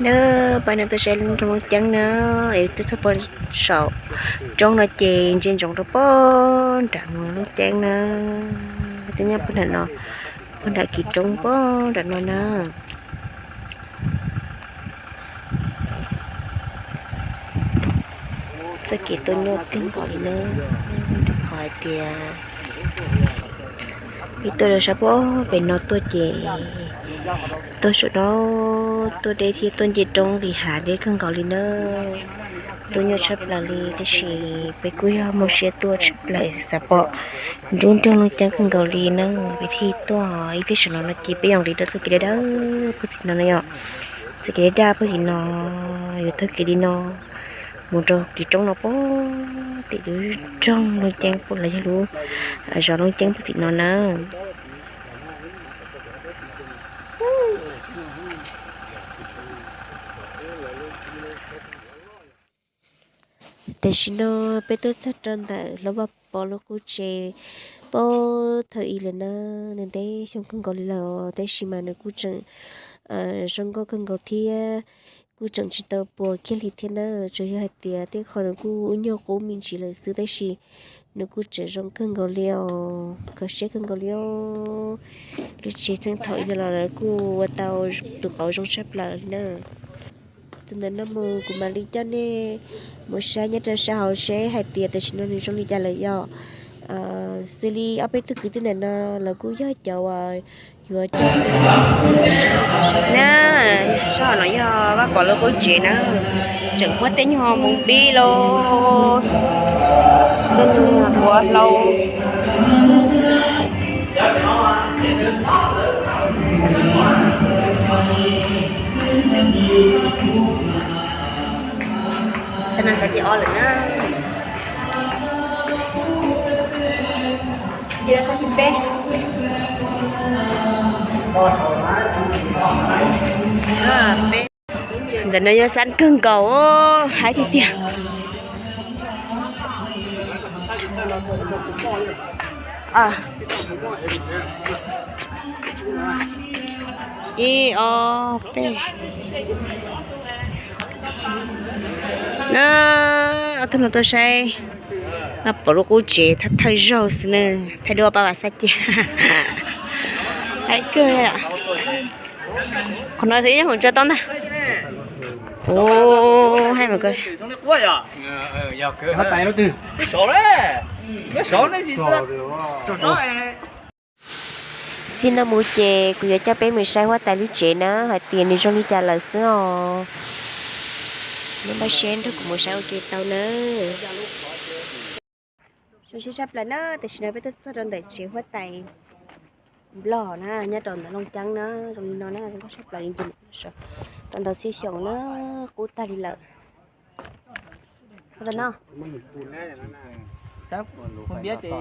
Nab, peb no tuaj saib nroog Looj Ceeb na, es tuaj txog pem saum roob no ces ntsia ntsoov rau pem nram Looj Ceeb na. Tej nyob pem nram no, pem nram kis roob pem nram no na. Txoj kev tuaj nyuaj kawg nkaus li na, rau qhov hais tias peb tuaj rau sab pem no tuaj ces tuaj saum no tuaj deb thiab tuaj nce roob nqis hav deb kawg nkaus li na. Tuaj nyuaj tshaj plaws li tab sis peb kuj yog muaj siab tuaj tshaj plaws xav pom nruab nroog Looj Ceeb kawg nkaus li na. Peb thiaj tuaj ib pliag saum no no ces peb yuav nqis rau txoj kev daj daj pem tim no na yom. Txoj kev daj daj pem tim no yuav taug kev li no mus rau kis roob no pem tim lub nroog Looj Ceeb pem los yog lub zos Looj Ceeb pem tim no na. Tam sim no peb tuaj txog rau ntawm hlob Vaj Pov lub qub tsev pem thaum ub lawm na. Nws ntev xyoo kawg nkaus li lawm tab sis mas nws kuj tseem zoo nkauj kawg nkaus thiab kuj tseem tsis tau puas kiag li thiab na. Tsuas yog hais tias tej qho nws kuj ua nyuag qub me ntsis lawm xwb tab sis nws kuj tseem zoo kawg nkaus li os, kho siab kawg nkaus li os. Lub tsev txheej thaum ub no los lawv kuj ua tau tus qauv zoo tshaj plaws li na. Txog ntawm no mus kuv mam li coj nej mus saib nyob rau sab hauv seb hais tias tam sim no nws zoo li cas lawm yom. Xws li ob peb tug kwv tij ntawm no lawv kuj yog cov uas yuav coj na. Sab hauv no yog Vaj Pov lub qub tsev na, tseem muab tej nyuag moo pib los, tej nyuag quav hlau. Xab no xab thib ob lawm na. Xab thib peb. Ntawm no yog xab kawg nkaus, haib tiag tiag. Ib ob peb. Na, ob tug no tuaj saib Vaj Pov lub qub tsev thawj thawj zaug xwb na, thaij duab pab Vam Xab Cia. Haib kawg. Qhov no nyob hauv tsa tob ntag. Ua, haib mas kawg. Txij no mus ces kuv yuav coj peb mus saib huab tais lub tsev na hais tias nws zoo li cas lawm xwb os. Neb npaj siab nrog kuv mus saib ua ke tau na. Zoo siab tshaj plaws na, tam sim no peb tuaj txog rau ntawm tsev huab tais Nplog na, nyob rau ntawm Looj Ceeb na, zoo li no na, zoo nkauj tshaj plaws li ntawm no. Tau ntau txhiab xyoo na, qub tag li lawm. Ntawm no. Tsev huab tais.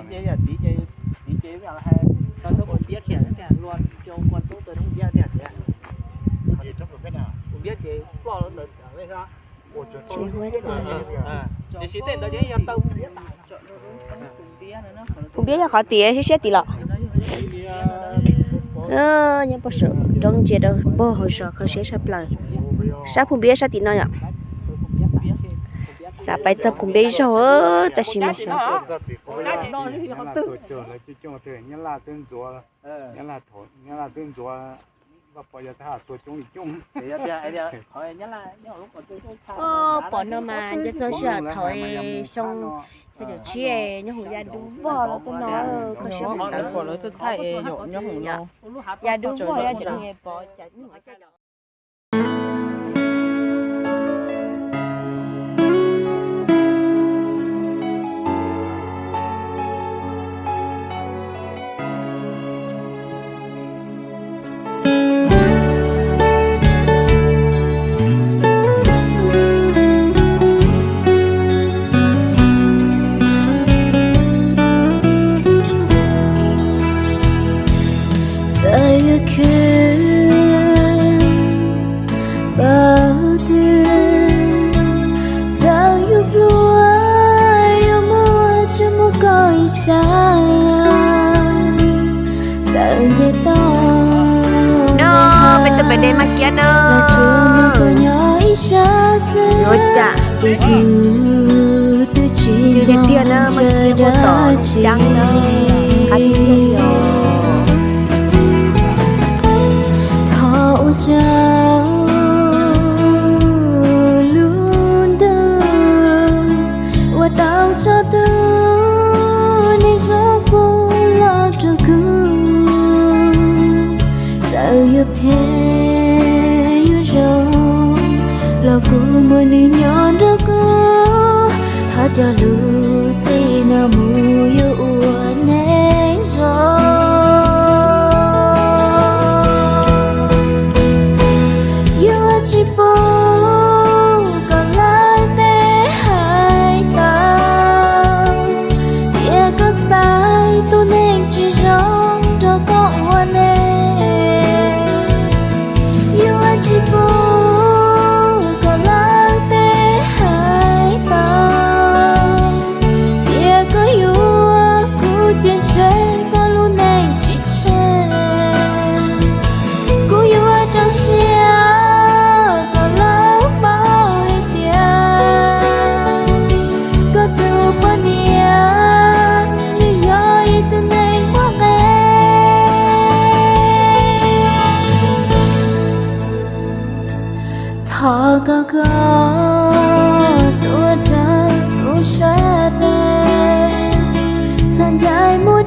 Phum Npiab yog qhov tias siab siab tim los. Nyob puag saum roob ntsia rau puag hauv zos kho siab tshaj plaws. Sab Phum Npiab sab tim no yom. Xav pais txog Phum Npiab zaug tab sis mas xyov. Pom no mas nco txog sij hawm thaum xyoo xya caum tsib nyob hauv ya dub vog los tuaj no, kho siab mus tawm. Ya dub vog ya caum pom. Txawm yuav khwv Peb de Maj Kiab na. Yuav cas? Ces kuv twb tsis tiag na, Maj Kiab muaj tom Looj Ceeb na. Qab tiag os. Thov ua tsaug lub ntuj uas tau tso tus neeg zoo puag los rau kuv. Txawm yuav phem yuav zoo los kuv muaj nws nyob nrog kuv. Thov cov lus txij no mus yuav ua neeg zoo. Yuav tsis pub kom lawv tej hais tau tias koj xaiv tus neeg tsis zoo nrog koj ua neej. Yuav tsis pub kom lawv tej hais tau tias koj yuav kuv ces ntshe koj lub neej tsis tsheej. Kuv yuav rau siab kom lawv paub hais tias koj tus poj niam nws yog ib tug neeg muaj nqis. Thov kom koj tuav rawv kuv sab tes, txhos ncaim mus